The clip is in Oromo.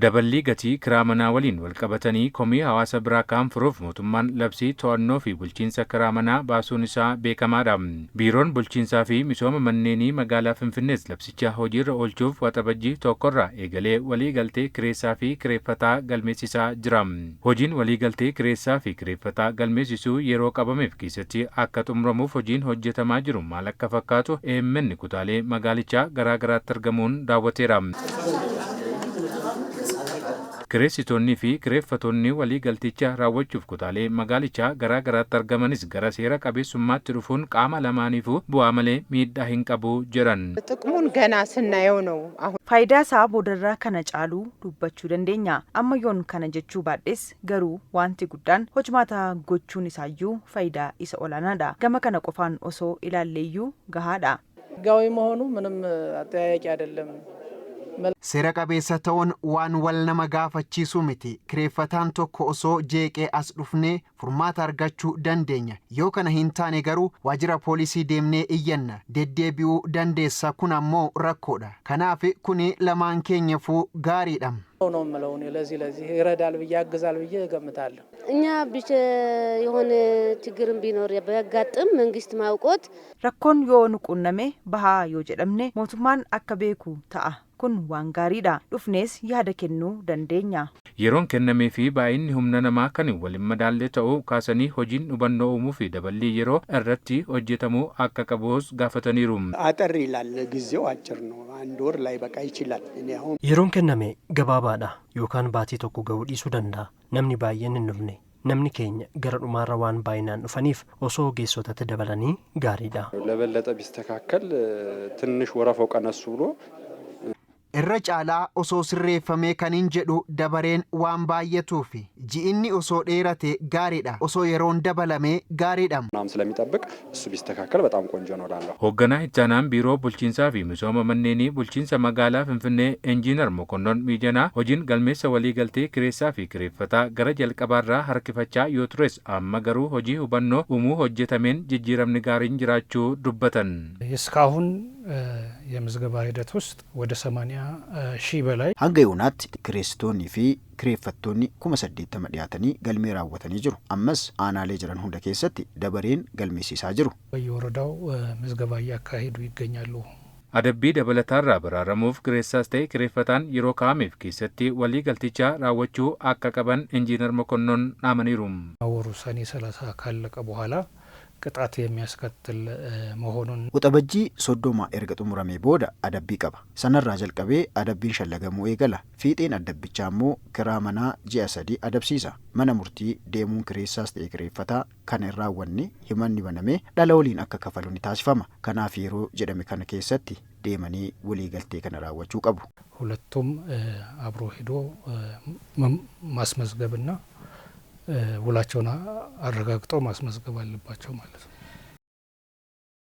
Daballii gatii kiraa manaa waliin walqabatanii komii hawaasa biraa ka'an furuuf mootummaan labsii to'annoo fi bulchiinsa kiraa manaa baasuun isaa beekamaadha. Biiroon bulchiinsaa fi misooma manneenii magaalaa Finfinnees labsicha hojiirra oolchuuf Waxabajjii 1rraa eegalee waliigaltee kireessaa fi kireeffataa galmeessisaa jira. Hojiin waliigaltee kireessaa fi kireeffataa galmeessisuu yeroo qabameef keessatti akka xumuramuuf hojiin hojjetamaa jiru maal akka fakkaatu AMN kutaalee magaalichaa garaa garaatti argamuun daawwateera. Kireessitoonnii fi kireeffattoonni waliigalticha raawwachuuf kutaalee magaalichaa garaa garaatti argamanis gara seera qabeessummaatti dhufuun qaama lamaaniifuu bu'aa malee miidhaa hin qabu jedhan. ጥቅሙን ገና ስናየው ነው። አሁን Faayidaa isaa boodarraa kana caaluu dubbachuu dandeenya. Amma yoon kana jechuu baadhes garuu wanti guddaan hojmaata gochuun isaayyuu faayidaa isa olaanaadha. Gama kana qofaan osoo ilaalleeyyuu gahaadha. ህጋዊ መሆኑ ምንም አጠያያቂ አይደለም። Seera qabeessa ta'uun waan wal nama gaafachiisu miti. Kireeffataan tokko osoo jeeqee as dhufnee furmaata argachuu dandeenya. Yoo kana hin taane garuu waajjira poolisii deemnee iyyanna. Deddeebi'uu dandeessa, kun ammoo rakkoodha. Kanaaf kuni lamaan keenyafuu gaariidha. ነው የምለው እኔ ለዚህ ለዚህ ይረዳል ብዬ ያግዛል ብዬ እገምታለሁ። እኛ ብቻ የሆነ ችግርም ቢኖር ቢያጋጥም መንግስት ማውቆት Rakkoon yoo nu qunname bahaa yoo jedhamne mootummaan akka beeku ta'a. Kun waan gaariidha. Dhufnees yaada kennuu dandeenya. Yeroon kennamee fi baay'inni humna namaa kan wal hin madaalle ta'uu kaasanii, hojiin hubannoo uumuu fi daballii yeroo irratti hojjetamuu akka qabus gaafataniiru. አጠር ይላል። ጊዜው አጭር ነው። አንድ ወር ላይ በቃ ይችላል። እኔ አሁን Yeroon kenname gabaabaadha yookaan baatii tokko ga'uu dhiisuu danda'a. Namni baay'een hin dhufne. Namni keenya gara dhumaarra waan baay'inaan dhufaniif osoo ogeessotatti dabalanii gaariidha. ለበለጠ ቢስተካከል ትንሽ ወረፋው ቀነሱ ብሎ Irra caalaa osoo sirreeffamee kanin jedhu dabareen waan baay'atuufi ji'inni osoo dheerate gaariidha. Osoo yeroon dabalamee gaariidha. ምናምን ስለሚጠብቅ እሱ ቢስተካከል በጣም ቆንጆ ነው እላለሁ። Hoogganaa ittaanaan biiroo bulchiinsaa fi misooma manneenii bulchiinsa magaalaa Finfinnee Injiinar Mokonnon Miijanaa, hojiin galmeessa waliigaltee kireessaa fi kireeffataa gara jalqabaarraa harkifachaa yoo tures, amma garuu hojii hubannoo uumuu hojjetameen jijjiiramni gaariin jiraachuu dubbatan. እስካሁን የምዝገባ ሂደት ውስጥ ወደ 80,000 በላይ Hanga yoonaatti kireessitoonnii fi kireeffattoonni 80,000 dhiyaatanii galmee raawwatanii jiru. Ammas aanaalee jiran hunda keessatti dabareen galmeessisaa jiru. በየወረዳው ምዝገባ እያካሄዱ ይገኛሉ። Adabbii dabalataarraa baraaramuuf kireessaas ta'e kireeffataan yeroo kaa'ameef keessatti waliigalticha raawwachuu akka qaban Injiinar Mokonnon dhaamaniiru. ወሩ ሰኔ 30 ካለቀ በኋላ ቅጣት የሚያስከትል መሆኑን Waxabajjii 30 erga xumuramee booda adabbii qaba. Sanarraa jalqabee adabbiin shallagamuu eegala. Fiixeen adabbichaa immoo kiraa manaa ji'a 3 adabsiisa. Mana murtii deemuun kireessaas ta'e kireeffataa kana hin raawwanne himanni banamee dhala waliin akka kafalu ni taasifama. Kanaaf yeroo jedhame kana keessatti deemanii waliigaltee kana raawwachuu qabu. ሁለቱም አብሮ ሄዶ ማስመዝገብና ውላቸውን አረጋግጠው ማስመዝገብ አለባቸው ማለት ነው።